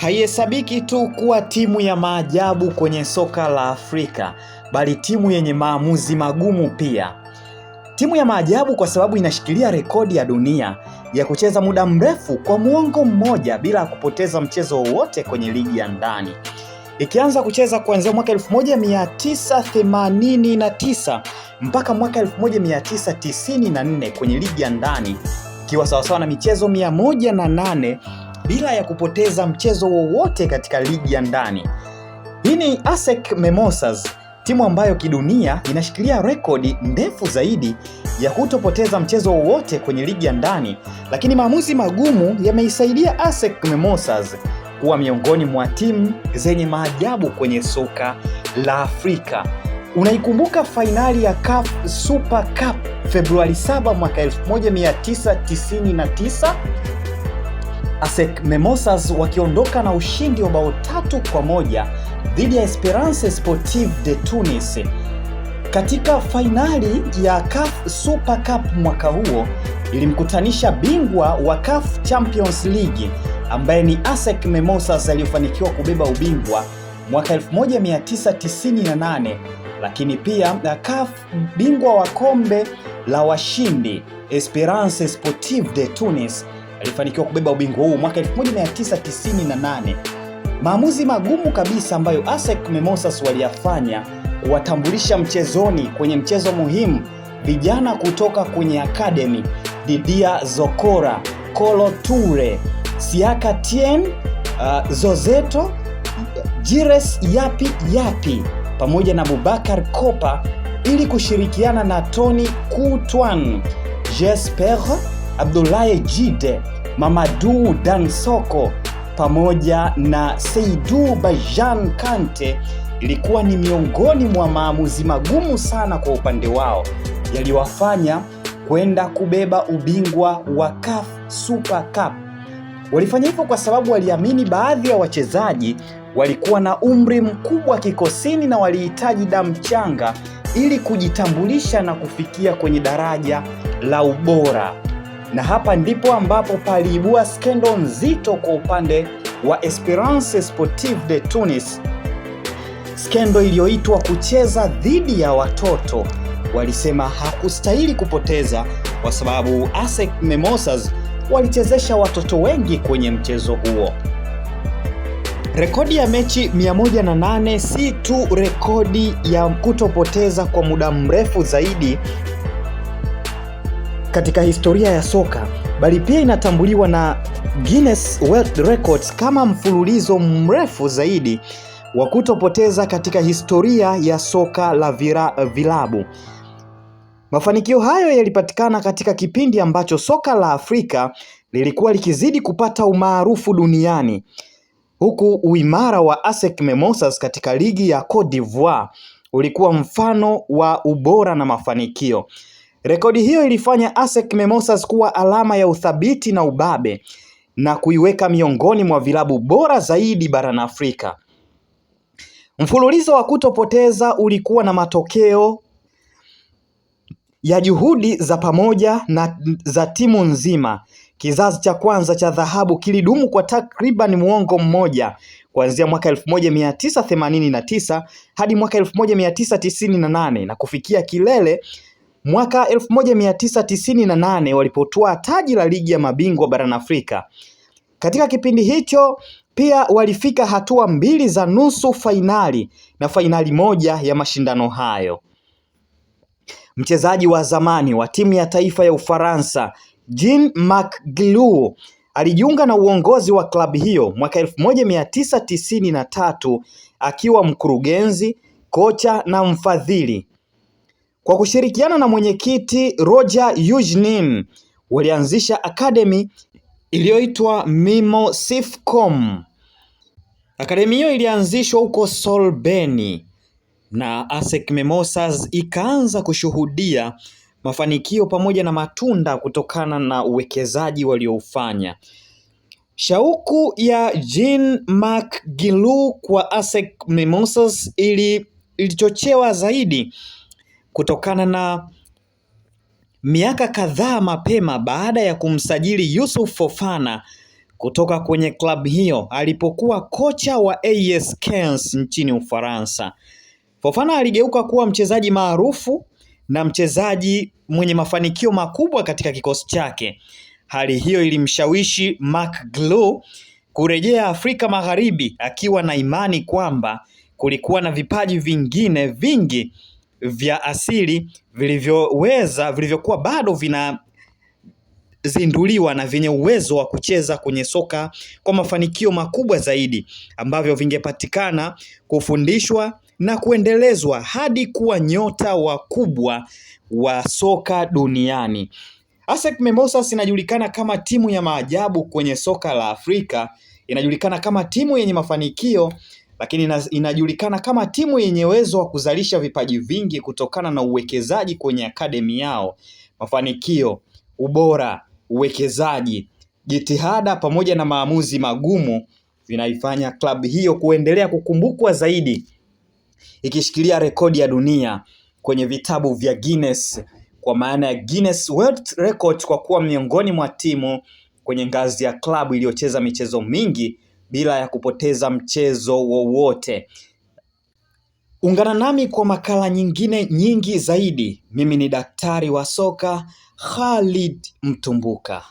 Haihesabiki tu kuwa timu ya maajabu kwenye soka la Afrika, bali timu yenye maamuzi magumu pia. Timu ya maajabu kwa sababu inashikilia rekodi ya dunia ya kucheza muda mrefu kwa muongo mmoja bila kupoteza mchezo wowote kwenye ligi ya ndani. Ikianza kucheza kuanzia mwaka 1989 mpaka mwaka 1994 kwenye ligi ya ndani, ikiwa sawasawa na michezo 108 bila ya kupoteza mchezo wowote katika ligi ya ndani. Hii ni ASEC Mimosas, timu ambayo kidunia inashikilia rekodi ndefu zaidi ya kutopoteza mchezo wowote kwenye ligi ya ndani, lakini maamuzi magumu yameisaidia ASEC Mimosas kuwa miongoni mwa timu zenye maajabu kwenye soka la Afrika. Unaikumbuka fainali ya CAF Super Cup Februari 7 mwaka 1999? ASEC Mimosas wakiondoka na ushindi wa bao 3-1 dhidi ya Esperance Sportive de Tunis katika fainali ya CAF Super Cup mwaka huo. Ilimkutanisha bingwa wa CAF Champions League ambaye ni ASEC Mimosas aliyofanikiwa kubeba ubingwa mwaka 1998, lakini pia CAF bingwa wa kombe la washindi Esperance Sportive de Tunis alifanikiwa kubeba ubingwa huu mwaka 1998. Maamuzi magumu kabisa ambayo ASEC Mimosas waliyafanya kuwatambulisha mchezoni kwenye mchezo muhimu vijana kutoka kwenye academy Didier Zokora, Kolo Toure, Siaka Tien, Zozeto, Jires Yapi Yapi pamoja na Bubakar Kopa ili kushirikiana na Tony Kutwan, Jesper Abdoulaye Jide, Mamadou Dansoko pamoja na Seydou Bajan Kante. Ilikuwa ni miongoni mwa maamuzi magumu sana kwa upande wao yaliwafanya kwenda kubeba ubingwa wa CAF Super Cup. Walifanya hivyo kwa sababu waliamini baadhi ya wachezaji walikuwa na umri mkubwa kikosini na walihitaji damu changa ili kujitambulisha na kufikia kwenye daraja la ubora. Na hapa ndipo ambapo paliibua skendo nzito kwa upande wa Esperance Sportive de Tunis, skendo iliyoitwa kucheza dhidi ya watoto. Walisema hakustahili kupoteza kwa sababu ASEC Mimosas walichezesha watoto wengi kwenye mchezo huo. Rekodi ya mechi 108 si tu rekodi ya kutopoteza kwa muda mrefu zaidi katika historia ya soka, bali pia inatambuliwa na Guinness World Records kama mfululizo mrefu zaidi wa kutopoteza katika historia ya soka la vilabu. Mafanikio hayo yalipatikana katika kipindi ambacho soka la Afrika lilikuwa likizidi kupata umaarufu duniani, huku uimara wa ASEC Mimosas katika ligi ya Cote d'Ivoire ulikuwa mfano wa ubora na mafanikio. Rekodi hiyo ilifanya ASEC Mimosas kuwa alama ya uthabiti na ubabe na kuiweka miongoni mwa vilabu bora zaidi barani Afrika. Mfululizo wa kutopoteza ulikuwa na matokeo ya juhudi za pamoja na za timu nzima. Kizazi cha kwanza cha dhahabu kilidumu kwa takriban muongo mmoja kuanzia mwaka 1989 hadi mwaka 1998 na kufikia kilele mwaka 1998 walipotwaa taji la ligi ya mabingwa barani Afrika. Katika kipindi hicho pia walifika hatua mbili za nusu fainali na fainali moja ya mashindano hayo. Mchezaji wa zamani wa timu ya taifa ya Ufaransa Jean-Marc Guillou alijiunga na uongozi wa klabu hiyo mwaka 1993 akiwa mkurugenzi, kocha na mfadhili. Kwa kushirikiana na mwenyekiti Roger Eugene walianzisha academy iliyoitwa Mimosifcom. Akademi hiyo ilianzishwa huko Solbeni na ASEC Mimosas ikaanza kushuhudia mafanikio pamoja na matunda kutokana na uwekezaji walioufanya. Shauku ya Jean-Marc Guillou kwa ASEC Mimosas ilichochewa zaidi kutokana na miaka kadhaa mapema baada ya kumsajili Yusuf Fofana kutoka kwenye klabu hiyo alipokuwa kocha wa AS Caen nchini Ufaransa. Fofana aligeuka kuwa mchezaji maarufu na mchezaji mwenye mafanikio makubwa katika kikosi chake. Hali hiyo ilimshawishi Marc Guiu kurejea Afrika Magharibi akiwa na imani kwamba kulikuwa na vipaji vingine vingi vya asili vilivyoweza vilivyokuwa bado vinazinduliwa na vyenye uwezo wa kucheza kwenye soka kwa mafanikio makubwa zaidi ambavyo vingepatikana kufundishwa na kuendelezwa hadi kuwa nyota wakubwa wa soka duniani. ASEC Mimosas inajulikana kama timu ya maajabu kwenye soka la Afrika, inajulikana kama timu yenye mafanikio, lakini inajulikana kama timu yenye uwezo wa kuzalisha vipaji vingi kutokana na uwekezaji kwenye akademi yao. Mafanikio, ubora, uwekezaji, jitihada pamoja na maamuzi magumu vinaifanya klabu hiyo kuendelea kukumbukwa zaidi, ikishikilia rekodi ya dunia kwenye vitabu vya Guinness kwa maana ya Guinness World Record kwa kuwa miongoni mwa timu kwenye ngazi ya klabu iliyocheza michezo mingi bila ya kupoteza mchezo wowote. Ungana nami kwa makala nyingine nyingi zaidi. Mimi ni daktari wa soka Khalid Mtumbuka.